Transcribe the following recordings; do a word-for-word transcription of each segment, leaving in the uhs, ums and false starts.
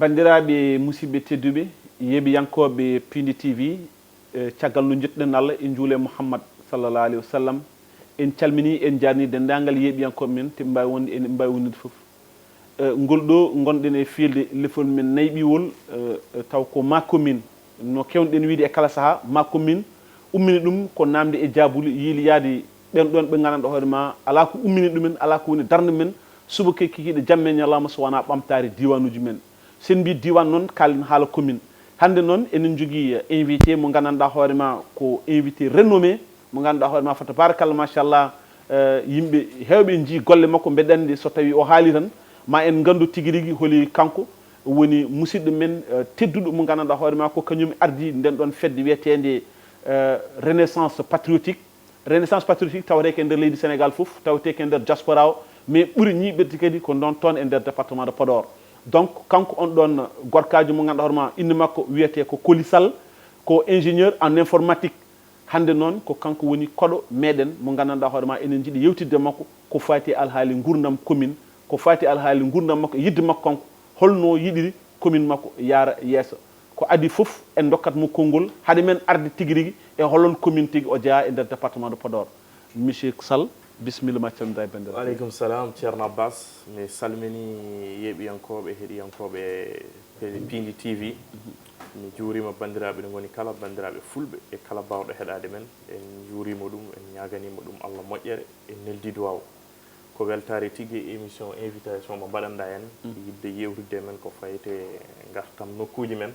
Banndiraaɓe musidɓe tedduɓe, yeeɓiyankooɓe Piindi T V, eh, caggal no njettuɗen Allah e njuule Muhammad sallallahu alayhi wa sallam, en calminii, en njaarnii denndaangal yeeɓiyankooɓe men, te ɓe mbaawi wonde, en mbaawi wonde fof. Eh, ngol ɗo ngonɗen e fiilde lefol men nayɓiwol, eh, eh, taw ko ma commune, no keewɗen wiide e kala sahaa, ma commune ummini ɗum ko naamnde e jaabuli, yiili yaade ɓen ɗon ɓe nganndanɗaa hoore ma, alaa ko ummini ɗumen, alaa ko woni darnde men, subaka e kikiiɗe, jamma e ñalawma, so wonaa ɓamtaare diiwaanuuji men. So en mbii diiwaan noon, kaalen haala commune. Hannde noon, enen njogii, eh, invité mo nganndanɗaa hoore ma ko invité renommé, mo ngannduɗaa hoore ma fa tabarakallah, machallah, eh, yimɓe heewɓe njii golle makko, mbeɗa anndi so tawii o haali tan, ma en nganndu tigi rigi holi kanko woni musidɗo men, eh, tedduɗo mo nganndanɗaa hoore ma ko kañum ardi nden ɗon fedde wiyeteende, eh, Renaissance Patriotique. Renaissance Patriotique tawetee ko e nder leydi Sénégal fof, tawetee ko e nder diaspora o, mais ɓuri ñiiɓirde kadi ko noon toon e nder département de Podor. Donc, kanko on ɗon gorkaajo mo ngannduɗaa hoore ma, innde makko wiyetee ko Koli Sall, ko ingénieur en informatique. Hannde noon, ko kanko woni koɗo meɗen mo nganndanɗaa hoore ma, enen njiɗi yewtidde makko ko faati e alhaali nguurndam commune, ko faati e alhaali nguurndam makko e yiɗde makko kanko, holno yiɗiri commune makko yaara yeeso. Ko adii fof, en ndokkat mo konngol, hade men arde tigi rigi e holon commune tigi o jeyaa e nder département de Podor. Monsieur Sall, bisimilla ma, calmida e banndiraaɓe. Waaleykum salam, Ceerno Abbas. Mi salminii yeeɓiyankooɓe, heɗiyankooɓe Piindi T V. Mi juuriima banndiraaɓe ɗo ngoni kala, banndiraaɓe fulɓe e kala baawɗo heɗaade men. En njuuriima ɗum, en ñaaganiima ɗum Allah moƴƴere, en neldi duwaaw. Ko weltaare tigi e émission invitation mo mbaɗanɗaa en, yiɗde yeewtidde e men ko fayti e ngartam nokkuuji men.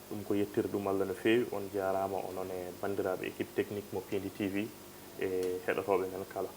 Ɗum ko yettirde ɗum Allah no feewi. On jaaraama, onon e banndiraaɓe équipe technique mo Piindi T V e heɗotooɓe men kala.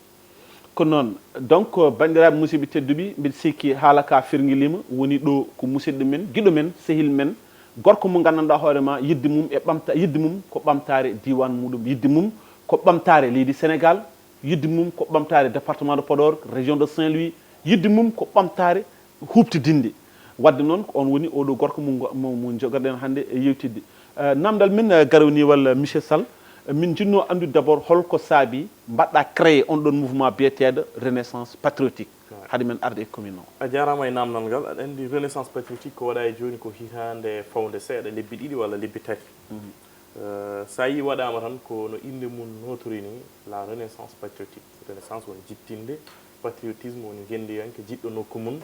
Ko noon. Donc, banndiraaɓe musidɓe tedduɓe, mbiɗa sikki haala ka firngiliima, woni ɗo ko musidɗo men, giɗo men, sehil men, gorko mo nganndanɗaa hoore ma, yiɗde mum e ɓamta-, yiɗde mum ko ɓamtaare diiwaan muɗum, yiɗde mum ko ɓamtaare leydi Sénégal, yiɗde mum ko ɓamtaare département de Podor, région de Saint-Louis, yiɗde mum ko ɓamtaare huuɓtidinde. Waɗde noon, ko on woni oɗo gorko mo ngo-, mo, mo njogoɗen hannde e yewtidde. Eh, naamndal men, eh, garowniwal, eh, monsieur Sall, eh, min njiɗnoo anndude d'abord holko saabi mbaɗɗaa créé on ɗon mouvement biyeteeɗo Renaissance Patriotique, hade men arde e commune o. A jaaraama e naamndal ngal. Aɗa anndi Renaissance Patriotique ko waɗaa e jooni ko hitaande fawnde seeɗa, lebbi ɗiɗi walla lebbi tati. Eh, so a yii waɗaama tan ko no innde mum nootiri ni, la Renaissance Patriotique. Renaissance woni jippinde, patriotisme woni ngenndiyanke, jiɗɗo nokku mum,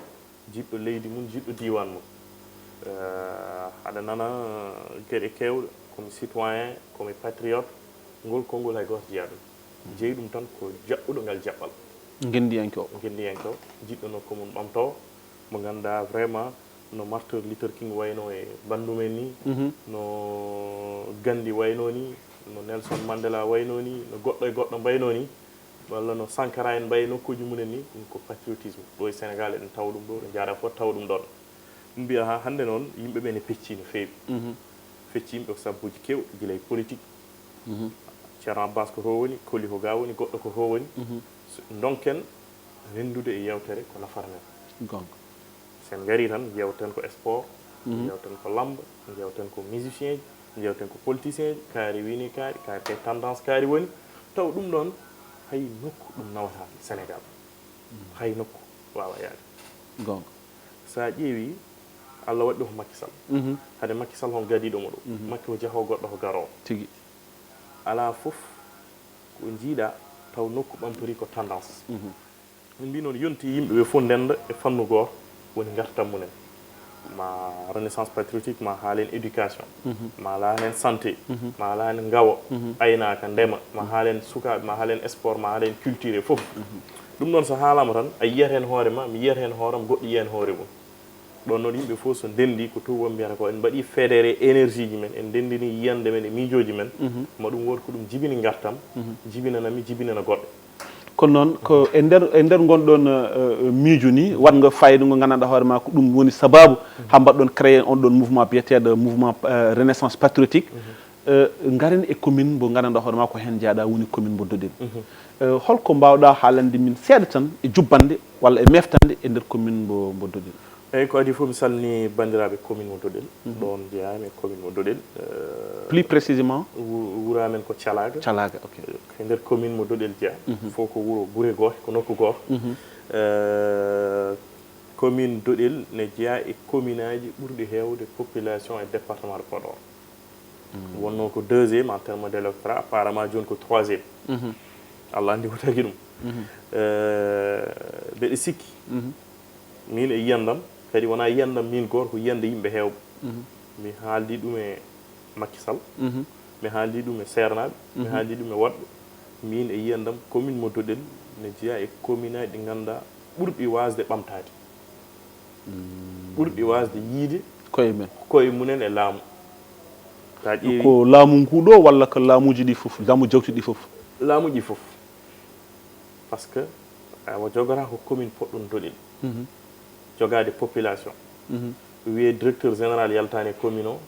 jiɗɗo leydi mum, jiɗɗo diiwaan mum. Eh, aɗa nana geɗe keewɗe, ko mi citoyen, ko mi patriote, ngol konngol hay gooto jeyaa ɗum. Jeyi ɗum tan ko jaɓɓuɗo ngal jaɓɓal. Ngenndiyanke o. Ngenndiyanke o, jiɗɗo nokku mum ɓamtoo, mo ngannduɗaa vraiment no Martin Luther King waynoo e banndum en ni, no Gandhi waynoo ni, no Nelson Mandela waynoo ni, no goɗɗo e goɗɗo mbaynoo ni, walla no Sankara en mbayi e nokkuuji mumen ni, ɗum ko patriotisme. Ɗo e Sénégal eɗen tawa ɗum ɗo, ɗo njaaɗaa fof tawa ɗum ɗon. Ɗum mbiya haa hannde noon, yimɓe ɓe ne peccii no feewi. Fecci yimɓe ko sabbuuji keewɗi, gila e politique. Ceerno Abbas ko to woni, Koli ko ga woni, goɗɗo ko to woni. So, ndonken renndude e yeewtere ko nafata men. Goonga. So en ngarii tan, njeewten ko sport, njeewten ko lamba, njeewten ko musicien ji, njeewten ko politicien ji, kaari wini kaari, kaari kay tendance kaari woni. Taw ɗum ɗoon hay nokku ɗum nawataa Sénégal. Hay nokku waawa yaade. Goonga. So a ƴeewii, Allah waɗi ɗo ko Macky Sall. Hade Macky Sall hon gadiiɗo mo ɗo. Macky ko jahoo goɗɗo ko garoo. Tigi. Alaa fof ko njiiɗaa taw nokku ɓamtorii ko tendance. Min mbii noon yonti yimɓe ɓe fof ndennda e fannu gooto woni ngartam mumen. Ma renaissance patriotique, ma haalen éducation, ma haalen santé, ma haalen ngawo, aynaaka, ndema, ma haalen sukaaɓe, ma haalen sport, ma haalen culture e fof. Ɗum ɗoon so haalaama tan, a yiyat heen hoore ma, mi yiyat heen hooram, goɗɗo yiya heen hoore mum. Ɗoon noon yimɓe fof so ndenndi ko tuubaaɓe mbiyata ko en mbaɗi fédéré énergie ji men, en ndenndini yiyannde men e miijooji men, ma ɗum wood ko ɗum jibini ngartam, jibinana mi, jibinana goɗɗo. Kono noon, ko e nder, e nder ngon ɗoon, eh, miijo ni, waɗngo fayida ngo nganndanɗaa hoore ma ko ɗum woni sabaabu haa mbaɗɗon créé on ɗoon mouvement biyeteeɗo mouvement, eh, renaissance patriotique. Eh, ngaren e commune mbo nganndanɗaa hoore ma ko heen jaaɗa woni commune mbo Dodel. Eh, holko mbaawɗaa haalande min seeɗa tan e jubbannde walla e meeftande e nder commune mbo, mbo Dodel? Eeyi, ko adii fof mi salmini banndiraaɓe commune mo Dodel. Ɗoon njeyaa-mi e commune mo Dodel. Eh, plus précisément? Wu-, wuro amen ko Calaaga. Calaaga, ok. Eh, e nder commune mo Dodel jeyaa. Fof ko wuro, gure goote, ko nokku gooto. Eh, Commune Doɗel ne jeyaa e commune aji ɓurɗi heewde population e département de Podor. Wonnoo ko deuxième en terme d'électorat, apparemment jooni ko troisième. Allah anndi ko tagi ɗum. Eh, mbeɗe sikki, min e yiyannde am, kadi wonaa yiyannde am min gooto, ko yiyannde yimɓe heewɓe. Mi haaldi ɗum e Macky Sall, mi haaldi ɗum e seernaaɓe, mi haaldi ɗum e woɗɓe. Min e yiyannde am, commune mo Doɗel ne jeyaa e commune aji ɗi ngannduɗaa ɓurɗi waasde ɓamtaade, ɓurɗi waasde yiyde koye men, koye mumen e laamu. Sa ƴeewi ko laamu ngu ɗo walla ko laamuuji ɗi fof, laamu jawti ɗi fof? Laamuuji fof. Parce que awa jogata ko commune poɗɗo Doɗel. Jogaade population. Wiyee directeur général yaltaani e commune o,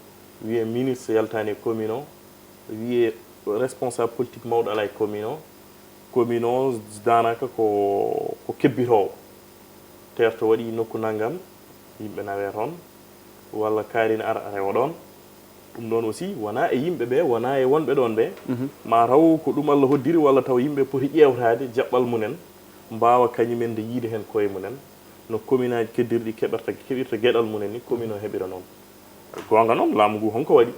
wiyee ministre yaltaani e commune o, wiyee responsable politique mawɗo alaa e commune o. Commune o daanaka ko, ko kebbitoowo. Teerto waɗi nokku nanngam, yimɓe nawee toon, walla kaari ne ara rewa ɗoon. Ɗum ɗoon aussi wonaa e yimɓe ɓe, wonaa e wonɓe ɗoon ɓe. Ma taw ko ɗum Allah hoddiri, walla taw yimɓe poti ƴeewtaade jaɓɓal mumen, mbaawa kañumen nde yiyde heen koye mumen, no commune aji keddirɗi keɓirta, keɓirta geɗal mumen ni, commune o heɓira noon. Goonga noon, laamu ngu honko waɗi?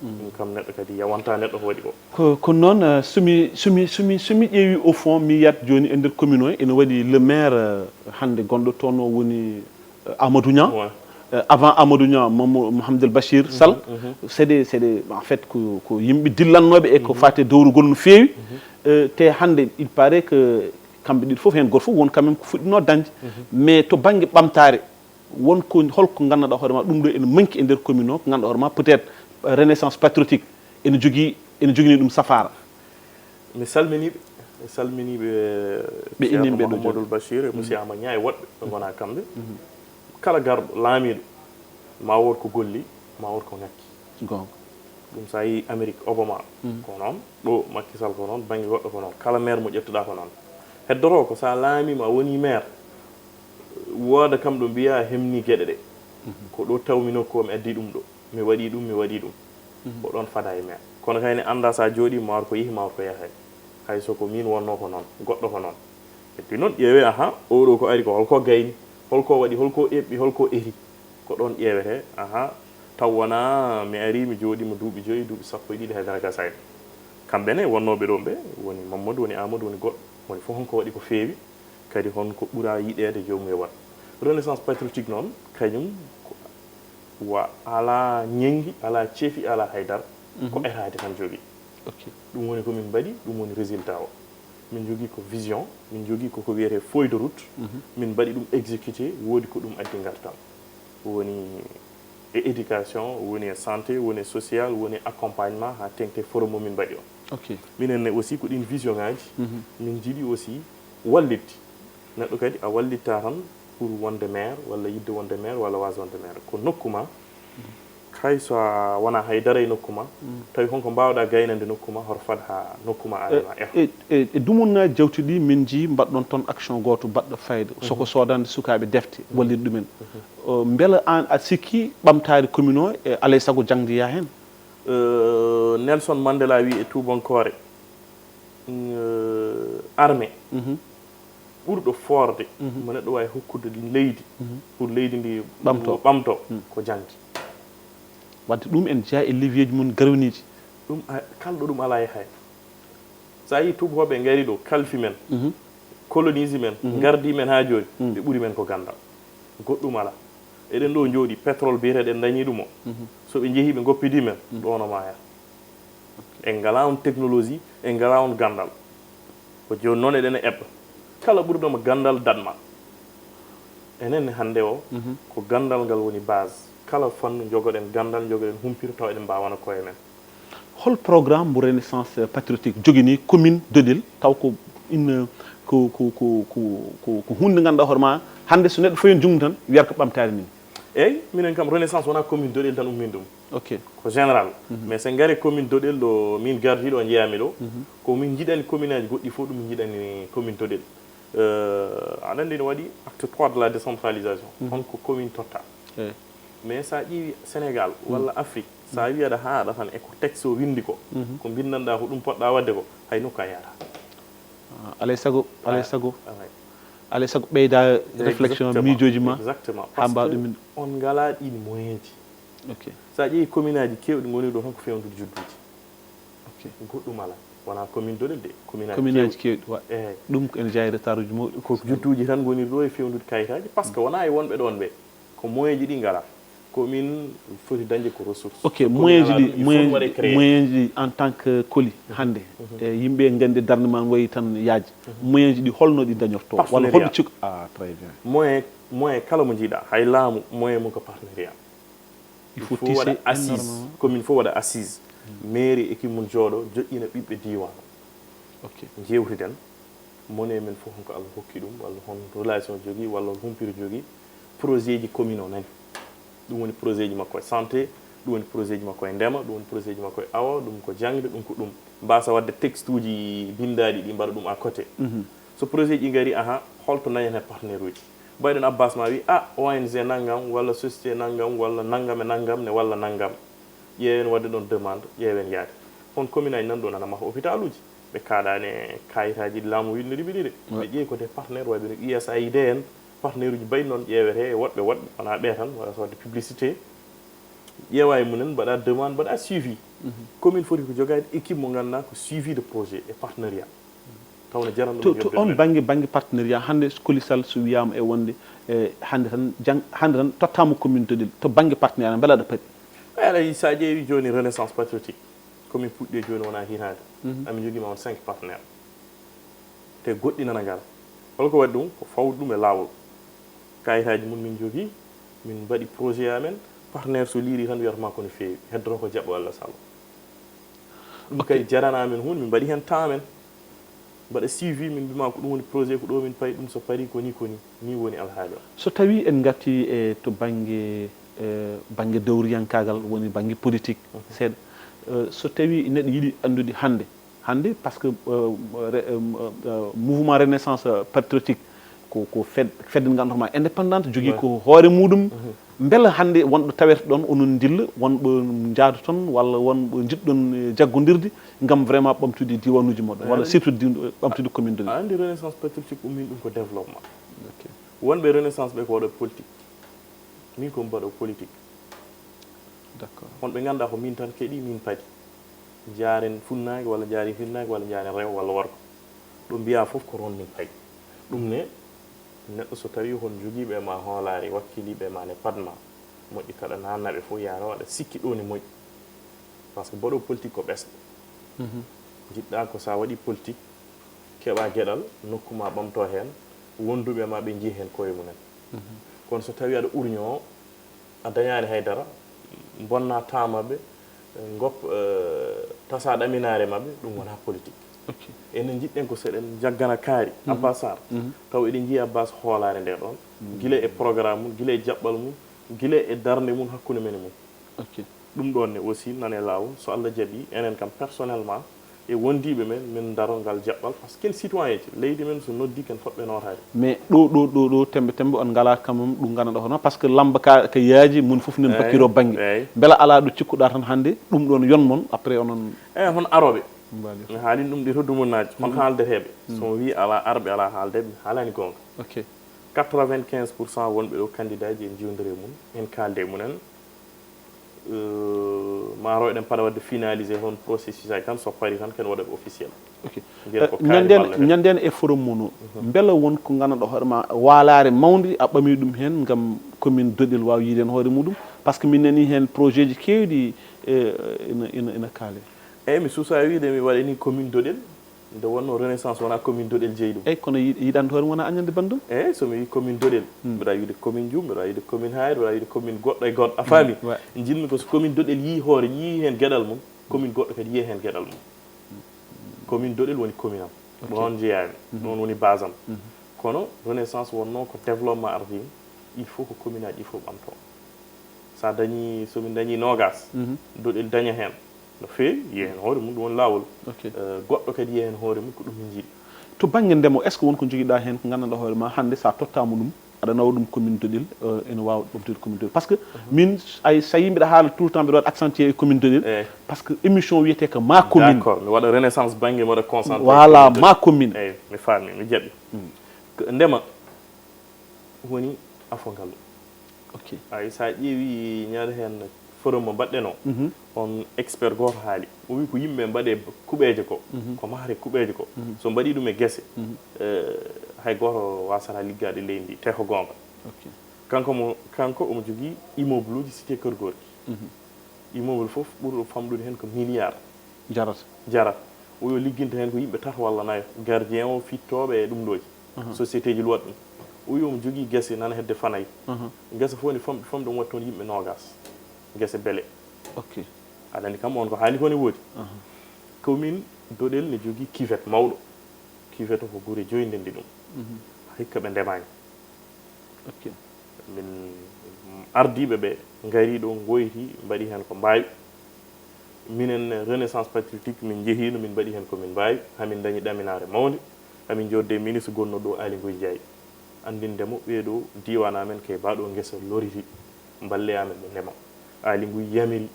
Ɗum kam neɗɗo kadi yawanta neɗɗo ko waɗi ko. Ko, ko noon, eh, so mi, so mi, so mi, so mi ƴeewi au fond, mi yiyat jooni e nder commune o, ene waɗi le maire, eh, hannde gonɗo toon o woni, eh, Amadou Niang. Ouais. Eh, avant Amadou Niang, Mamo-, Mouhamadou El Bachir Sall. C'est des, c'est des, en fait, ko, ko yimɓe dillannooɓe e ko faati e dowrugol no feewi. Eh, te hannde, il paraît que kamɓe ɗiɗo fof, heen gooto fof won quand même ko fuɗɗinoo dañde. Mais to bannge ɓamtaare, won ko, holko nganndanɗaa hoore ma ɗum ɗo ene manki e nder commune o, ko nganndanɗaa hoore ma peut-être renaissance patriotique ene jogii, ene joginii ɗum safaara? Mi salminii ɓe, mi salminii ɓe, ɓe Ceerno innii ɓe ɗo Mouhamadoul Bachir e Monsieur Ama Niang e woɗɓe ɓe ngonaa kamɓe. Kala garɗo laamiiɗo, ma wood ko golli, ma wood ko ŋakki. Goonga. Ɗum so a yii Amérique, Obama ko noon, ɗo Macky Sall ko noon, bannge goɗɗo ko noon. Kala maire mo ƴettuɗaa ko noon. Heddotoo ko so a laamiima, a wonii maire, wooda kam ɗo mbiyaa hemni geɗe ɗe. Ko ɗo tawmi nokku o, mi addi ɗum ɗo. Mi waɗi ɗum, mi waɗi ɗum. Ko ɗoon fada e maire. Kono kay ne anndaa so a jooɗii ma war ko yehi, ma war ko yahay. Hay so ko miin wonnoo ko noon, goɗɗo ko noon. Et puis noon ƴeewee, aha, oɗo ko ari ko holko gayni, holko waɗi, holko eɓɓi, holko eri. Ko ɗoon ƴeewetee, aha, taw wonaa mi arii, mi jooɗiima duuɓi joyi, duuɓi sappo e ɗiɗi, haydara gasaani. Kamɓe ne wonnooɓe ɗoon ɓe, woni Mamadou, woni Amadou, woni goɗɗo, woni fof honko waɗi ko feewi, kadi honko ɓura yiɗeede joomum e waɗ. Renaissance patriotique noon, kañum ko wa alaa ñenngi, alaa ceefi, alaa haydara, ko etaade tan jogii. Ok. Ɗum woni ko min mbaɗi, ɗum woni résultat o. Min njogii ko vision, min njogii ko ko wiyetee feuille de route, min mbaɗi ɗum exécuté, woodi ko ɗum addi ngartam. Woni e éducation, woni e santé, woni e social, woni e accompagnement, haa teŋti e forum mo min mbaɗi o. Ok. Minen ne aussi ko ɗin vision ŋaaji, min njiɗi aussi wallitde. Neɗɗo kadi a wallittaa tan pour wonde maire, walla yiɗde wonde maire, walla waasde wonde maire. Ko nokku ma, hay so a wonaa haydara e nokku ma, tawi honko mbaawɗaa gaynande nokku ma, hoto fad haa nokku ma aade ma eto. E, e, e dumunna jawtuɗi min njii mbaɗɗon toon action gooto baɗɗo fayda, soko soodande sukaaɓe defte, wallitde ɗumen. O, mbela aan a sikki ɓamtaare commune o e alay sago jaŋde yaa heen? Eh, Nelson Mandela wii e tuubankoore, eh, armée ɓurɗo foorde mo neɗɗo waawi hokkude leydi pour leydi ndi ɓamto, ɓamto, ko jaŋde. Wadde ɗum en jeyaa e levier ji mum garwiniiɗi. Ɗum a-, kalɗo ɗum alaa e hay. So a yii tuubakooɓe ngari ɗo, kalfi men, colonise men, ngardi men haa jooni, ɓe ɓuri men ko ganndal. Goɗɗum alaa. Eɗen ɗo njooɗi, pétrole biyeteeɗo en dañii ɗum o. So ɓe njehii ɓe ngoppidii men, ɗoon o maaya. En ngalaa on technologie, en ngalaa on ganndal. Ko jooni noon eɗen e eɓɓa. Kala ɓurɗo mo ganndal daɗma. Enen ne hannde o, ko ganndal ngal woni base. Kala fannu njogoɗen ganndal, njogoɗen humpito tawa eɗen mbaawana koye men. Hol programme mo Renaissance Patriotique jogini commune Doɗel, taw ko ina, ko, ko, ko, ko, ko, ko huunde nde ngannduɗaa hoore ma, hannde so neɗɗo fawi on junngo tan, wiyata ko ɓamtaare nii? Eeyi, minen kam Renaissance wonaa commune Doɗel tan ummini ɗum. Ok. Ko général. Mais so en ngarii commune Doɗel ɗo min gardiiɗo o njeyaa-mi ɗo, ko min njiɗani commune aji goɗɗi fof, ɗum njiɗani commune Doɗel. Euh, aɗa anndi no waɗi acte trois de la décentralisation. Hol ko commune totta? Eeyi. Mais so a ƴeewi Sénégal walla Afrique, so a wii aɗa haaɗa tan e ko texte o winndi ko, ko mbinndanɗaa ko ɗum poɗɗaa waɗde ko, hay nokku a yahataa. Ah, alay sago, alay sago. Ah, ouais. alay sago ɓeyda réflexion, Exactement. Miijooji ma. Exactement. Haa Parce mbaawa que ɗumen. On ngalaa ɗiin moyenji. Ok. So a ƴeewi commune aji keewɗi ngoni ɗo tan ko fewndude judduuji. Ok. Goɗɗum alaa. Wonaa commune Doɗel de. Commune aji Commune aji keewɗi. Keewɗi wa. Eeyi. Ɗum ene jeyaa e retard uji mawɗi. Ko judduuji tan ngoni ɗo e fewndude kayitaaji, parce que wonaa e wonɓe ɗoon ɓe. Ko moyenji ɗi ngalaa. Commune foti dañde ko ressource. Ok, So commune moyenji alaa ɗi ɗum, il faut ɗum waɗe moyenji créé. moyenji ɗi en tant que koli hannde, e yimɓe nganndi darnde ma wayi tan yaaji. Moyenji ɗi holno ɗi dañorto walla Partenariat. Holɓe cuk? Ah, très bien. Moyen, moyen kala mo njiiɗa, hay laamu, moyen mum ko partenariat. Il faut Fof waɗa tisser assise, énormément. Commune fof waɗa assise. Mairie e commune jooɗo, joƴƴina ɓiɓɓe diiwaan. Ok. Njeewtiden, moni e men fof, honko Allah hokki ɗum, walla hon relation jogii, walla hon humpito jogii, projet ji commune o nani. Ɗum woni projet ji makko e santé, ɗum woni projet ji makko e ndema, ɗum woni projet ji makko e awo, ɗum ko jaŋde, ɗum ko ɗum. Mbasa waɗde texte uji binndaaɗi ɗi mbaɗa ɗum à côté. So projet ji ngari, aha, holto nañen heen partenaire uji? Mbayɗon Abbas ma wi, a, O N G nanngam, walla société nanngam, walla nanngam e nanngam ne walla nanngam. Ƴeewen waɗde ɗon demande, ƴeewen yaade. Hon commune aji nan ɗo nana maha hôpital uji. Ɓe kaaɗaani e kayitaaji ɗi laamu wiɗno riɓi ɗi de. Ɓe ƴeewi ko des partenaires wayɓe no U S A I D en, partenaire uji mbayi noon ƴeewete e woɗɓe woɗɓe, wonaa ɓe tan, walla so waɗde publicité. Ƴeewa e mumen, mbaɗa demande, mbaɗa suivi. Commune foti ko jogaade équipe mo ngannduɗaa ko suivi de projet et partenariat. Taw no jaranɗo To, mo to joɓde on ɗumen. Bannge, bannge partenariat, hannde Koli Sall so wiyaama e wonde, e hannde tan, jang-, hannde tan tottaama commune Doɗel, to bannge partenariat, mbela aɗa paɗi? Ɓay alay, so a ƴeewi jooni Renaissance Patriotique, ko min puɗɗi jooni wonaa hitaande. Amin njogii ma on cinq partenaires. Te goɗɗi nana ngara. Hol ko waɗi ɗum? Ko fawde ɗum e laawol. Kayitaaji mum min njogii, min mbaɗi projet amen, partenaire so liiri tan wiyata ma ko no feewi, heddoto ko jaɓɓo Allah Sall. Ɗum kay jarana amen huunde, min mbaɗi heen temps amen. Mbaɗa suivi, min mbima ko ɗum woni projet, ko ɗo min payi ɗum, so parii ko ni, ko ni. Ni woni alhaali o. So tawi en ngarti e to bannge, e bannge dowriyankaagal, woni bannge politique seeɗa. E, so tawi neɗɗo yiɗi anndude hannde, hannde, parce que, e, re-, e, e, mouvement Renaissance Patriotique ko, ko fed-, fedde nde ngannduɗaa ma indépendante, jogii ko hoore muɗum. Mbela hannde wonɗo tawete ɗon, onon ndilla, wonɓe njaadoton, walla wonɓe njiɗɗon, e, jaggondirde ngam vraiment ɓamtude diwaanuuji moɗon, walla surtout di-, ɓamtude commune de? A anndi Renaissance Patriotique ummin ɗum ko développement. Ok. Wonɓe Renaissance ɓe ko waɗooɓe politique. Min ko mbaɗo politique. D'accord. Wonɓe ngannduɗaa ko min tan keɗi, min padi. Jaaren funnaange walla jaaren hinnaange walla jaaren rewo walla worgo. Ɗo mbiyaa fof ko toon min payi. Ɗum ne, neɗɗo so tawii hon jogiiɓe ma hoolaare, wakkiliiɓe ma ne padma, moƴƴi kaɗa naanna ɓe fof, yaara waɗa sikki ɗo ne moƴƴi. Parce que mbaɗo politique ko ɓesɗo. Njiɗɗaa ko so a waɗii politique, keɓaa geɗal, nokku ma ɓamtoo heen, wonduɓe ma ɓe njiya heen koye mumen. Kono so tawii aɗa urñoo, a dañaani hay dara, bonna temps maɓɓe, ngop-, eh, tasa ɗaminaare maɓɓe, ɗum wonaa politique. Ok. Enen njiɗɗen ko so eɗen njaggana kaari, Abbas Sarr, taw eɗen njiya Abbas hoolaare nde ɗoon, gila e programme mum, gila e jaɓɓal mum, gila e darnde mum hakkunde men e mum. Ok. Ɗum ɗoon ne aussi nane laawol, so Allah jaɓii, enen kam personnellement, e wondiiɓe men, min ndaro ngal jaɓɓal, parce que ken citoyen ji, leydi men so noddi ken fotɓe nootaade. Mais ɗo, ɗo, ɗo, ɗo, tembe, tembe, on ngalaa quand même ɗum ngannduɗaa hono, parce que lamba ka, ka yaaji, mum fof nen pakkiro bannge. Eey. Mbela alaa ɗo cikkuɗaa tan hannde, ɗum ɗoon yon mon, après onon. Eey, hon arooɓe. Mbaali. Mi haalin ɗum ɗi to dumunaaji, hon haaldeteeɓe. So mi wii alaa arɓe, alaa haaldeeɓe, mi haalaani goonga. Ok. Quatre-vingt-quinze pour cent wonɓe ɗo candidat ji en njiwdere mum, en kaalde e mumen. Euh, ma ro eɗen paɗa waɗde finalisé hon processus aji tan, so parii tan ken waɗa ɓe officiel. Ok. Mbiyen ko kaari ñanden, malla ren. Ñanden e forum mono, mbela won ko ngannduɗaa hoore ma waalaare mawnde a ɓami ɗum heen ngam commune Doɗel waawa yiide heen hoore muɗum, parce que min nani heen projet ji keewɗi, eh, ina, ina, ina kaale. Eyi, mi suusa wiide mi waɗani commune Doɗel. Nde wonnoo Renaissance wonaa commune Doɗel jeyi ɗum. Eyi, kono yi-, yiɗande hoore mum wonaa añande banndum? Eyi, so mi wii commune Doɗel, mbeɗa yiɗde commune Djoum, mbeɗa yiɗde commune Hayre, mbeɗa yiɗde commune goɗɗo e goɗɗo. A faami? Njiɗmi ko so commune Doɗel yii hoore, yii heen geɗal mum, commune goɗɗo kadi yiya heen geɗal mum. Commune Doɗel woni commune am. Ok. Ɗoon njeyaami. Ɗoon woni base am. Kono Renaissance wonnoo ko développement ardii, il faut ko commune aji ɗi fof ɓamtoo. So a dañii, so min dañii noogaas, Doɗel daña heen. No feewi, yiya heen hoore mum, ɗum woni laawol. Ok. Eh, goɗɗo kadi yiya heen hoore mum, ko ɗum min njiɗi. To bannge ndemo, est-ce que won ko njogiɗaa heen ko nganndanɗaa hoore ma hannde, so a tottaama ɗum, aɗa nawa ɗum commune Doɗel, eh, ene waawa ɓamtude commune Doɗel? Parce que min, ay, so a yii mbiɗa haala tout le temps, mbiɗa waɗa accentuer e commune Doɗel, eyi, parce que émission wiyetee ko ma commune. D'accord, mi waɗa Renaissance bannge, mi waɗa concentré. Voilà, commune Doɗel. Ma commune. Eyi, mi faami, mi jaɓi. Ko ndema, woni afo ngal. Ok. Ay, so a ƴeewi ñaade heen forum mo mbaɗɗen o, on expert gooto haali. O wi ko yimɓe mbaɗe kuɓeeje ko, ko mahre kuɓeeje ko. So mbaɗi ɗum e gese, eh, hay gooto waasata liggaade leydi ndi, te ko goonga. Ok. Kanko mo, kanko omo jogii immeuble uji cité Keur Gorgui. Immeuble fof ɓurɗo famɗude heen ko milliard Jarata. jarata. O yo ligginta heen ko yimɓe tato walla nayo, gardien o, fittooɓe e ɗum ɗooji. Société ji luwat ɗum. O yo omo jogii gese nana hedde Fanay. Gese fof ne famɗi, famɗi omo waɗi toon yimɓe noogas. Gese bele. Ok. Aɗa anndi kam on ko haali ko ne woodi. Commune Doɗel ne jogii cuvette mawɗo. Cuvette o ko gure joyi ndenndi ɗum. Hikka ɓe ndemaani. Ok. Min ardiiɓe ɓe ngarii ɗo, ngoyti, mbaɗi heen ko mbaawi. Minen Renaissance Patriotique, min njehiino, min mbaɗi heen ko min mbaawi. Hamin ndañi ɗaminaare mawnde. Hamin jooɗde e ministre gonno ɗo, Aly Ngouille Ndiaye. Anndinde mo, ɓee ɗo diiwaan amen kay baa ɗo ngesa loriti. Mballe amen ɓe ndema. Aly Ngouille yamiri,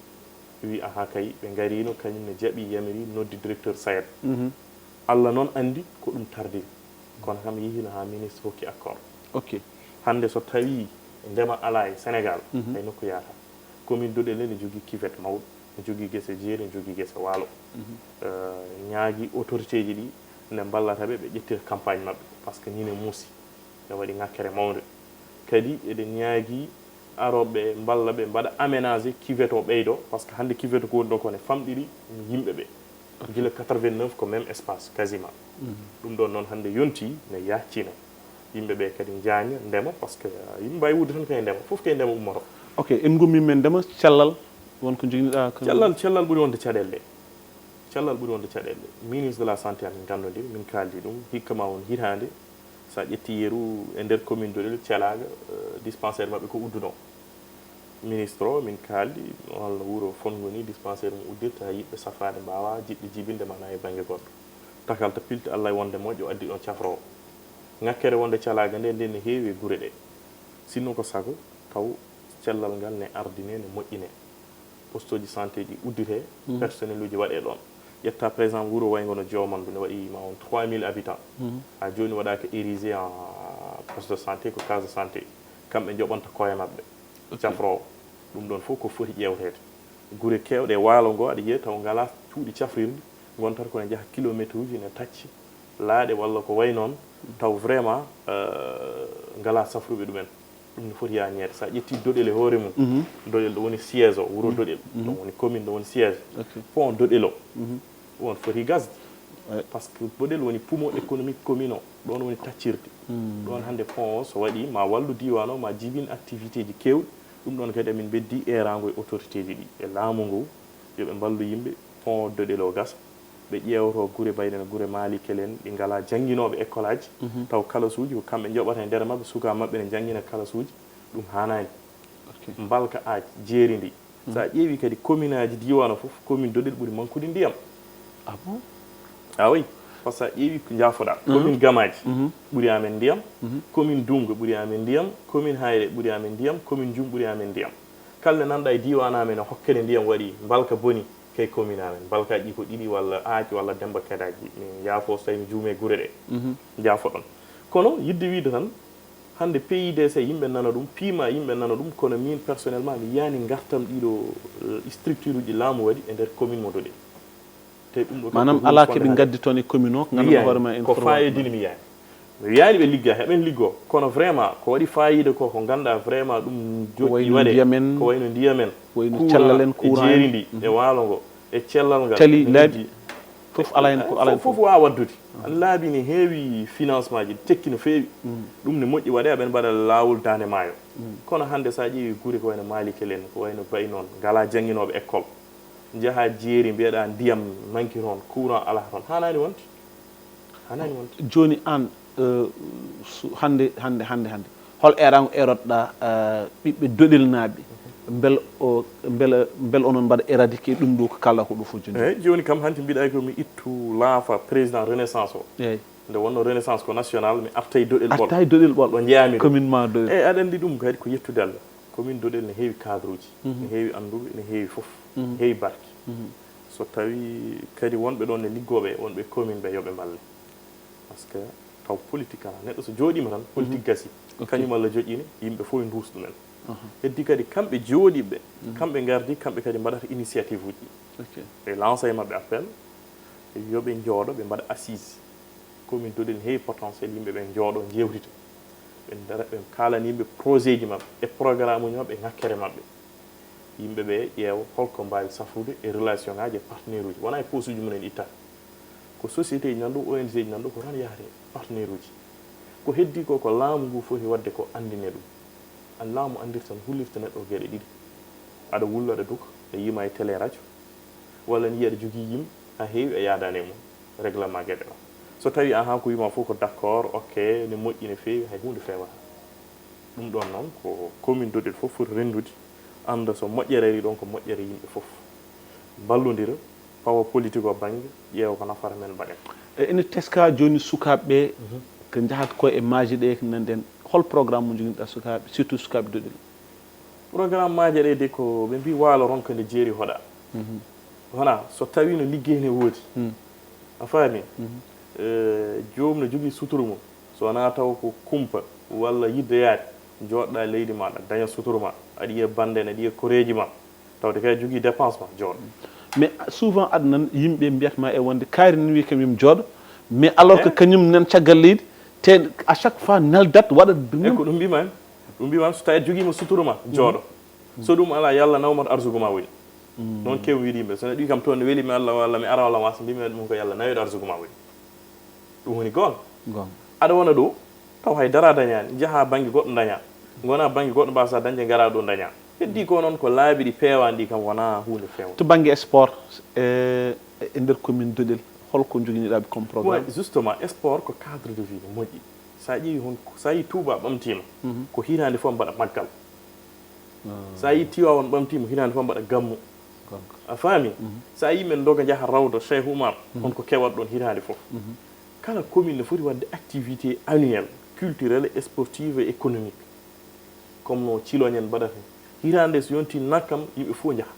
wi, "Aha kay, ɓe ngariino," kañum ne jaɓi, yamiri, noddi directeur SAED. Allah noon anndi ko ɗum tardini. Kono kam yehiino haa ministre hokki accord. Ok. Hannde so tawii ndema alaa e Sénégal, hay nokku yahataa. Commune Doɗel ne jogii cuvette mawɗo, ne jogii gese jeeri, ne jogii gese waalo. Eh, ñaagii autorité ji ɗi nde mballata ɓe, ɓe ƴettira campagne maɓɓe, par ce que nii ne muusi. Ne waɗi ŋakkere mawnde. Kadi eɗen ñaagii arooɓe mballa ɓe mbaɗa aménagé cuvette o ɓeydo, par ce que hannde cuvette ko woni ɗo ko ne famɗiri yimɓe ɓe. Gila quatre-vingt-neuf ko même espace quasiment. Ɗum ɗon noon hannde yonti ne yaccina. Yimɓe ɓe kadi njaaña ndema, par ce que, ah, yimɓe mbaawi wuurde tan kay ndema, fof kay ndema ummoto. Ok, en ngummi men ndema, cellal, won ko njoginoɗaa ko? Cellal, cellal ɓuri wonde caɗeele. Cellal ɓuri wonde caɗeele. Ministre de la Santé amin nganndondiri, min kaaldi ɗum, hikka ma won hitaande, so a ƴetti yeru e nder commune Doɗel, Calaaga, eh, dispensaire maɓɓe ko udduno. Ministre o, min kaaldi, holno wuro Fonngo ni, dispensaire mum uddirta, yiɗɓe safaade mbaawa jiɗde jibinde mana e bannge goɗɗo. Takalta pilte Allah e wonde moƴƴo addi ɗon cafroowo. Ŋakkere wonde Calaaga nde, nde ne heewi e gure ɗe. Sinno ko sago, taw cellal ngal ne ardine, ne moƴƴine. Poste uji santé ji uddite, personnel uji waɗe ɗon. Ƴetta par exemple wuro wayngo no Jomandu, ne waɗi ma on trois mille habitants. Ha jooni waɗaaka érigé en poste de santé, ko case de santé. Kamɓe njoɓanta koye maɓɓe. Cafroowo. Ɗum ɗon fof ko foti ƴeewteede. Gure keewɗe e waalo ngo aɗa yiya taw ngalaa cuuɗi cafrirɗi, ngontata ko ne njaha kilométre uji ne tacci laaɗe walla ko wayi noon, taw vraiment, eh, ngalaa safruɓe ɗumen. Ɗum ne foti yaañeede. So a ƴetti Doɗel e hoore mum, Doɗel ɗo woni siège o, wuro Doɗel, ɗum woni commune, ɗo woni siège. Pont Doɗel o, ɗum on foti gasde. Par ce que Doɗel woni poumon économique commune o, ɗoon woni taccirde. Ɗoon hannde pont o so waɗi, ma wallu diiwaan o, ma jibin activité ji keewɗi. Ɗum ɗoon kadi amin mbeddi eeraango e autorité ji ɗi, e laamu ngu, yo ɓe mballu yimɓe, pont Doɗel o gasa. Ɓe ƴeewto gure mbayɗe no gure Maalikele en, ɗi ngalaa jannginooɓe école aji, taw kalasuuji ko kamɓe njoɓata e nder maɓɓe, sukaaɓe maɓɓe ne njanngina kalasuuji, ɗum haanaani. Mbalka aaj jeeri ndi. So a ƴeewi kadi commune aji diiwaan o fof, commune Doɗel ɓuri mankude ndiyam. Ah bon? Ah oui, par ce que a ƴeewi ko njaafoɗaa. Commune Gamaaji ɓuri amen ndiyam, commune Dunngo ɓuri amen ndiyam, commune Hayre ɓuri amen ndiyam, commune Njum ɓuri amen ndiyam. Kala nde nanɗaa e diiwaan amen o hokkere ndiyam waɗi, mbalka boni, kay commune amen. Mbalkaaji ɗi ko ɗiɗi walla aaj walla Demba Kadaaji. Mi yaafo so tawi mi juume gure ɗe. Njaafoɗon. Kono yiɗde wiide tan, hannde P I D C yimɓe nana ɗum, piima yimɓe nana ɗum, kono min personnellement mi yiyaani ngartam ɗiɗo, eh, structure uji laamu waɗi e nder commune mo Doɗel. Te ɗum ɗo kadi Maanaam ko alaa huunde keɓe fonde ngaddi toon e commune o, Mi ngannduɗaa yiyaani. Hoore ma en Ko forwat. Fayodini mi yiyaani. Mi wiyaani ɓe ligga, heɓen liggo. Kono vraiment, ko waɗi faayiida ko, ko ngannduɗaa vraiment ɗum Ko wayi joƴƴi no waɗe. ndiyam en, Ko wayi no ndiyam en. ko wayi no Courant cellal en, e courant en. jeeri ndi, e waalo ngo, e cellal ngal. Tali, No laabi. heddi. Fof alaa heen ko, alaa heen Fof, ko. Fof waawa waɗdude. Laabi ne heewi financement ji, tekki no feewi. Ɗum ne moƴƴi waɗe, aɓen mbaɗa laawol Daande Maayo. Kono hannde so a ƴeewi gure ko wayi no Maalikele en, ko wayi no Bayi noon, ngalaa jannginooɓe école. Njahaa jeeri, mbiyeɗaa ndiyam manki toon, courant alaa toon. Haanaani wonde. Haanaani wonde. Jooni aan, eh, su-, hannde, hannde, hannde, hannde, hol eeraango eerotoɗaa, eh, ɓiɓɓe Doɗelnaaɓe? Mbel o, mbela, mbel onon mbaɗa éradiquer ɗum ɗo ko kaalɗaa ko ɗo fof jooni? Eeyi, jooni kam hanti mbiɗa ko mi ittu laafa président Renaissance o. Eeyi. Nde wonno Renaissance ko national, mi arta e Doɗel Ɓol. Arta e Doɗel Ɓol. Ɗo njeyaami ɗo. Commune ma Doɗel. Eeyi, aɗa anndi ɗum kadi ko yettude Allah. Commune Doɗel ne heewi cadre uji, ne heewi annduɓe, ne heewi fof, ne heewi barke. So tawi kadi wonɓe ɗon ne liggooɓe, wonɓe commune ɓe, yo ɓe mballe. Par ce que Taw politique alaa. Neɗɗo so jooɗiima tan, politique gasii. Kañum Allah joƴƴini, yimɓe fof e nduus ɗumen. Heddi kadi kamɓe jooɗiiɓe, kamɓe ngardi, kamɓe kadi mbaɗata initiative uji. Ɓe lança e maɓɓe appel, yo ɓe njooɗo, ɓe mbaɗa assise. Commune Dodel ne heewi potentiel, yimɓe ɓe njooɗo, njeewtita. Ɓe ndara, ɓe kaalana yimɓe projet ji maɓɓe e programme uji maɓɓe e ŋakkere maɓɓe. Yimɓe ɓe ƴeewa holko mbaawi safrude e relation ngaaji e partenaire uji. Wonaa e poche uji mumen itta. Ko société ji nan ɗo, O N G ji nan ɗo, ko tan yahata e partenaire uji. Ko heddi ko, ko laamu ngu foti waɗde ko anndine ɗum. An laamu anndirta no hullirta neɗɗo geɗe ɗiɗi. Aɗa wulla, aɗa duka, a yiima e télé, radio, walla ni aɗa jogii yimɓe, haa heewi a yaadaani e mum, règlement geɗe ma. So tawii ahan ko wiima fof ko d'accord, ok, ne moƴƴi, ne feewi, hay huunde feewataa. Ɗum ɗoon noon ko commune Dodel fof foti renndude, annda so moƴƴere arii ɗoon ko moƴƴere yimɓe fof. Mballondira, pawa politique o bannge, ƴeewa ko nafata men mbaɗen. E, ene teska jooni sukaaɓe ɓe ko njahata ko e maaje ɗe ko nanɗen. Hol programme mo njoginɗa sukaaɓe, surtout sukaaɓe Dodel? Programme maaje ɗe de ko ɓe mbii waalo ronka nde jeeri hoɗa. Wona so tawii no liggey ne woodi. A faami? Eh, joom no jogii suturu mum. So wonaa taw ko kumpa walla yidde yaade, jooɗɗa e leydi maaɗa, daña suturu ma, aɗa yiya bande, aɗa yiya koreeji ma, tawde kay a jogii dépense ma, jooɗo. Mais souvent aɗa nan yimɓe mbiyata ma e wonde kaari nan wiyi kam yim jooɗo, mais alors que kañum nan caggal leydi, te à chaque fois neldat waɗa ɗum. E ko ɗum mbima en, ɗum mbima en, so tawi aɗa jogiima suturu ma, jooɗo. So ɗum alaa, yo Allah nawmat arsugu ma woni. Noon kew wiide yimɓe, so neɗɗo wi kam toon ne weli mi Allah o Allah mi ara walla wasa, mbimi ɗum ko yo Allah naweɗo arsugu ma woni. Ɗum woni goonga. Goonga. Aɗa wona ɗo, taw hay dara dañaani, njaha bannge goɗɗo daña. Ngona bannge goɗɗo mbasa dañde, ngara ɗo daña. Heddi ko noon ko laabi ɗi peewaani ɗi kam wona huunde feewde. To bannge sport, e, e nder commune Dodel, holko njoginiɗa ɓe comme programme? Ouais, justement, sport ko cadre de vie no moƴƴi. Sa ƴeewi hon, sa yi Touba ɓamtiima, ko hitaande fof mbaɗa maggal. Sa yi Tiwaawan ɓamtiima, hitaande fof mbaɗa gammu. A faami? Sa yi men ndoga njaha rawda Cheikh Oumar, on ko kewat ɗon hitaande fof. Kala commune ne foti waɗde activité annuelle, culturelle, sportive et économique. Comme no Ciloñ en mbaɗata ni. Hitaande so yonti nakkam, yimɓe fof njaha.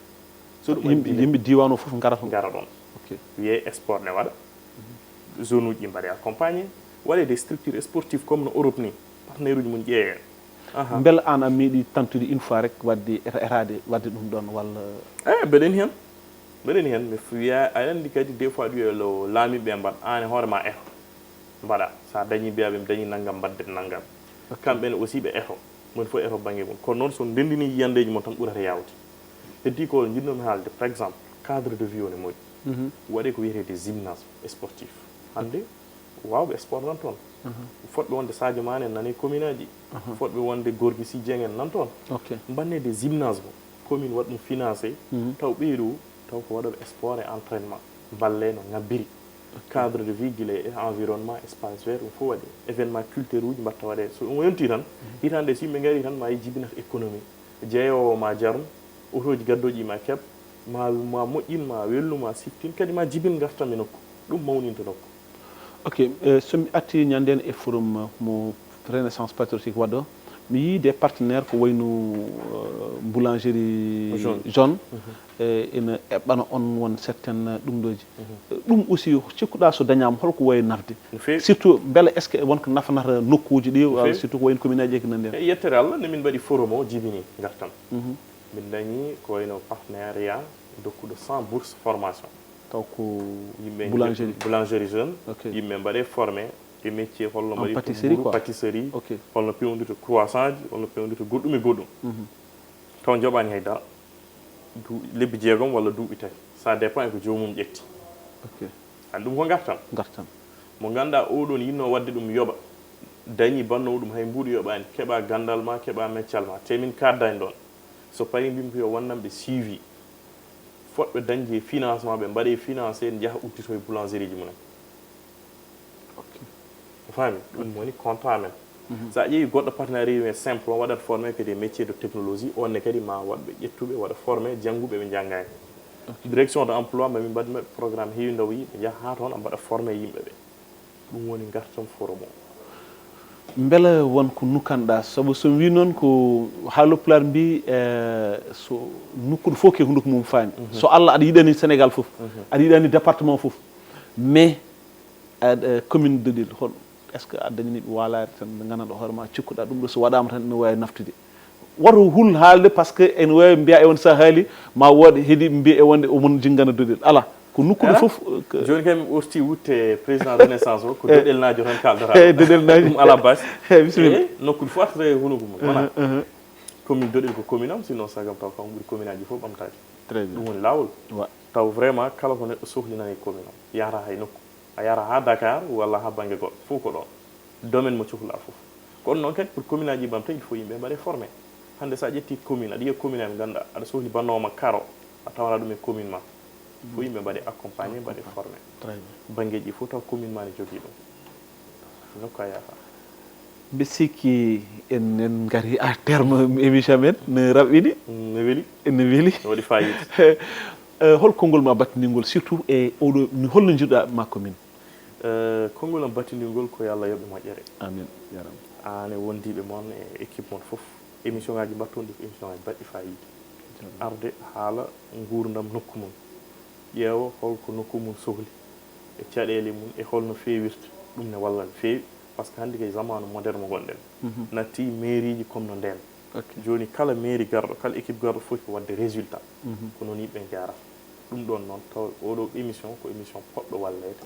So ɗum yimɓe, yimɓe diiwaan o fof ngara toon. Ngara ɗon. Ok. Wiyee sport ne waɗa. Zone uji ɗi mbaɗe accompagné. Waɗe des structures sportives comme no Europe ni. Partenaire uji mum ƴeewe. Aha. Mbela aan a meeɗi tantude une fois rek waɗde eta-, etaade waɗde ɗum ɗoon walla? Eh, mbeɗen heen. Mbeɗen heen. Mi fiya, aɗa anndi kadi des fois ɗum yo laamiiɓe ɓe mbaɗ. Aan e hoore ma eto. Mbaɗa. So a dañii mbiyaa ɓe mi dañii nanngam, mbaɗden nanngam. Ok. Kamɓe ne aussi ɓe eto. Moni fof eto bannge mum. Kono noon so on ndenndinii yiyandeeji mon tan ɓurata yaawde. Heddi ko njiɗnoomi haalde, par exemple, cadre de vie o ne moƴƴi. Waɗe ko wiyetee des gymnases sportifs. Hannde waawɓe sport nan toon. Fotɓe wonde Sadio Mané en nan e commune aji. Fotɓe wonde Gorgui Sy Dieng en nan toon. Ok. Mbannee des gymnases mo commune waɗa ɗum financé. Taw ɓeyɗo taw ko waɗooɓe sport et entraînement. Mballee no ngabbiri. Cadre de vie gila e environnement, espace vert, ɗum fof waɗi. Événement culturel uji mbatta waɗe. So ɗum yonti tan, hitaande so yimɓe ngari tan ma yi jibinat économie. Jeeyowo ma jarnu, otooji gaddooji ma keɓ, ma, ma moƴƴin, ma welnu, ma siftin, kadi ma jibin ngartam e nokku. Ɗum mawninta nokku. Ok, eh, so mi arti ñanden e forum, eh, mo Renaissance Patriotique waɗo, mi yii des partenaires ko wayno, eh, boulangerie Jaune. Jaune, eh, ina eɓɓana on won certaines ɗumɗooji. Eh, ɗum aussi cikkuɗa so dañaama holko wayi nafde? No feewi. Surtout mbele est-ce que wonko nafanata nokkuuji ɗi, walla feewi. Surtout ko wayno commune aji e ko nanndi hen? E yettere Allah nde min mbaɗi forum o jibini ngartam. Min dañi ko wayno partenariat dokkuɗo cent bourses formation. Taw ko yimɓe boulangerie. Boulangerie Jaune, ok. Yimɓe mbaɗe formé e métier, holno mbaɗirta pâtisserie, mburu, quoi. Pâtisserie, ok. Holno pewndirta croissant ji, holno pewndirta goɗɗum e goɗɗum. Taw njoɓaani hay dara. Du-, lebbi jeegom walla duuɓi tati. Ça dépend e ko joomum ƴetti. Ok. An ɗum ko ngartam. Ngartam. Mo ngannduɗaa oɗon yinnoo waɗde ɗum yoɓa. Dañi bannoowo ɗum hay mbuuɗu yoɓaani. Keɓa ganndal ma, keɓa meccal ma. Te min kaaddaani ɗoon. So parii mbimi ko yo wonnam ɓe suivi. Fotɓe dañde financement ɓe mbaɗe financé njaha uddito e boulangerie ji mumen. Ok. A faami? Ɗum woni contrat men. So a ƴeewi goɗɗo partenariat men simple, on waɗat formé que des métiers de technologie, on ne kadi ma waɗɓe ƴettuɓe, waɗa formé jannguɓe ɓe njanngaani. Ok. Direction de emploi, ma min mbaɗ maɓɓe programme heewi ndaw yi, ɓe njaha haa toon, a mbaɗa formé yimɓe ɓe. Ɗum woni ngartam forum o. Mbela won ko nukanɗa? Sabu so mi wi noon ko haalooɓe pulaar mbi, eh, so nokkuɗo fof ke hunnduko mum faani. So Allah aɗa yiɗani Sénégal fof, aɗa yiɗani département fof. Mais, eh, commune de Dodel, hol-, Est-ce que a dañani ɓe waalare tan, ɓe nganndanɗo hoore ma, cikkuɗa ɗum ɗo, so waɗaama tan ene waawi naftude? Woto hul haalde, parce que ene waawi mbiya e won so a haali, ma wood heedi mbiya e wonde omon jinngana doɗel. Alaa, ko nokkuɗo fof, euh, que jooni kay mi ɓorti wutte président Renaissance o, ko doɗel naajo tan kaaldata. Eyi, doɗel naajo. Ɗum alaa baasi. Eyi, bisimilla. Eyi, nokkuɗo fof artata e hunuko mum. Wona. Commune Doɗel ko commune am, sinon sagam taw kam ɓuri commune aji fof ɓamtaade. Très bien. Ɗum woni laawol. Wa. Taw vraiment kala ko neɗɗo sohli nana e commune am. Yahata hay nokku. A yahata haa Dakar walla haa bannge goɗɗo, fof ko ɗoon. Domaine mo cohlaa fof. Ko ɗum noon kadi, pour commune aji ɓamta, il faut yimɓe mbaɗe formé. Hannde so a ƴetti commune, aɗa yiya commune aji ngannduɗaa, aɗa sohli bannoowo ma karo, a tawana ɗum e commune ma. Fof yimɓe mbaɗe accompagné, mbaɗe formé. Très bien. Banngeeji ɗi fof taw commune ma ne jogii ɗum. Nokku a yahata. Mbi sikki en, en ngari à terme émission men, ne raɓɓiɗi. Mm, ne weli. Ne weli. Ne waɗi fayida. Eh, hol konngol ma battiningol, surtout e oɗo, mi holno njiɗɗa ma commune? Eh, konngol am battiningol ko yo Allah yoɓe moƴƴere. Amin, ya Rabbi. Aan e wondiiɓe mon e équipe mon fof. Émission ngaji mbatton ɗi ko émission ngaji baɗɗi fayida. Jarama. Arde haala nguurndam nokku mum. Ƴeewa holko nokku mum sohli e caɗeele mum e holno feewirta. Ɗum ne walla no feewi, parce que hannde kay zamaanu moderne mo ngonɗen. Mhm. Natti mairie ji comme no ndeen. Ok. Jooni kala mairie garɗo, kala équipe garɗo foti ko waɗde résultat. Mhm. Ko noon yimɓe njaarata. Ɗum ɗoon noon, taw oɗo émission ko émission poɗɗo walleede.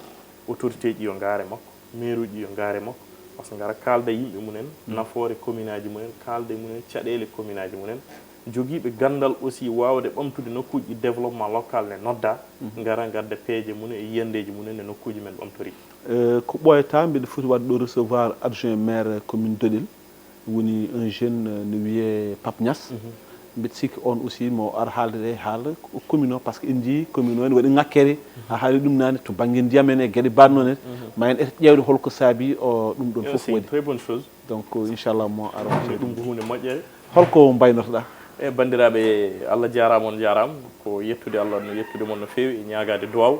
Autorité ji yo ngaare makko, maire uji yo ngaare makko, parce que ngara kaalda yimɓe mumen, nafoore commune aji mumen, kaalda e mumen caɗeele commune aji mumen. Jogiiɓe ganndal aussi waawde ɓamtude nokkuuji ɗi développement local ne nodda, ngara ngadda peeje mumen e yiyandeeji mumen e nokkuuji men ɓamtori. Eh, ko ɓooyata, mbiɗa foti waɗde ɗo recevoir adjoint maire commune Doɗel, woni un jeune, eh, no wiyee Pape Niass. Mhm. Mbiɗa sikki on aussi mo ar haalde e haala commune o, parce que en njii commune o ene waɗi ŋakkere, a haali ɗum naane, to bannge ndiyam en e geɗe mbaɗ noon en, ma en eto ƴeewde holko saabi o ɗum ɗon. Eh, fof c'est une waɗi. Très bonne chose. Donc, inchallah, mo ar. Ɗum ko huunde moƴƴere. Holko mbaynortoɗaa? E banndiraaɓe, Allah jaaraama, on njaaraama. Ko yettude Allah, no yettude mon no feewi, e ñaagaade duwaaw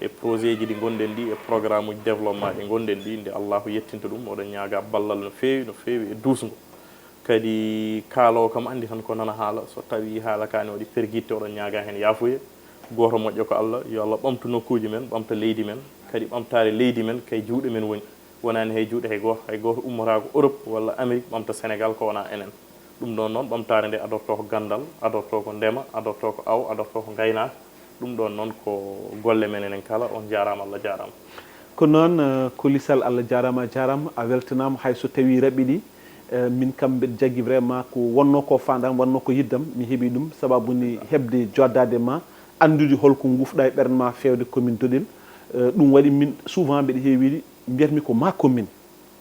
e projet ji ɗi ngonɗen ɗi, e programme uji développement ɗi ngonɗen ɗi, nde Allahu yettinta ɗum, oɗon ñaaga ballal no feewi, no feewi e duusngo. Kadi kaaloowo kam anndi tan ko nana haala, so tawii haala ka ne waɗi pergitte, oɗon ñaaga heen yaafuye. Gooto moƴƴo ko Allah, yo Allah ɓamtu nokkuuji men, ɓamta leydi men, kadi ɓamtaare leydi men kay juuɗe men woni. Wonaani hay juuɗe hay gooto, hay gooto ummotaako Europe walla Amérique ɓamta Sénégal ko wonaa enen. Ɗum ɗoon noon, ɓamtaare nde adortoo ko ganndal, adortoo ko ndema, adortoo ko awo, adortoo ko ngaynaaka. Ɗum ɗoon noon ko golle men enen kala. On njaaraama, Allah jaaraama. Ko noon, eh, Koli Sall, Allah jaaraama, a jaaraama, a weltanaama, hay so tawii raɓɓiɗi, eh, min kam mbeɗa jaggi vraiment ko wonnoo ko faandaam, wonnoo ko yiddam, mi heɓii ɗum, sababu ni heɓde joddaade ma, anndude holko nguufɗaa e ɓernde ma feewde commune Doɗel. Eh, ɗum waɗi min souvent mbeɗa heewi wiide, mbiyatmi ko ma commune.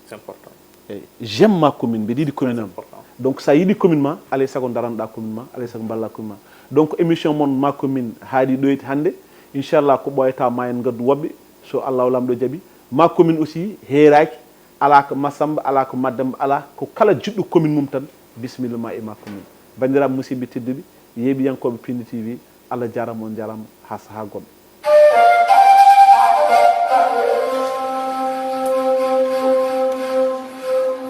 C'est important. Eyi, j'aime ma commune, mbiɗa yiɗi commune am. Important. Donc, so a yiɗi commune ma, alay sago daranɗa commune ma, alay sago mballa commune ma. Donc, émission mon ma commune haaɗi ɗo hannde. Inchallah, ko ɓooyata ma en ngaddu woɓɓe, so Allahu Laamɗo jaɓi. Ma commune aussi heeraaki, alaa ko Masamba, alaa ko Mademba, alaa ko kala jiɗɗo commune mum tan, bisimilla ma e ma commune. Banndiraaɓe musidɓe tedduɓe, yeeɓiyankooɓe Pindi T V, Allah jaaraama, on njaaraama, haa sahaa goɗɗo.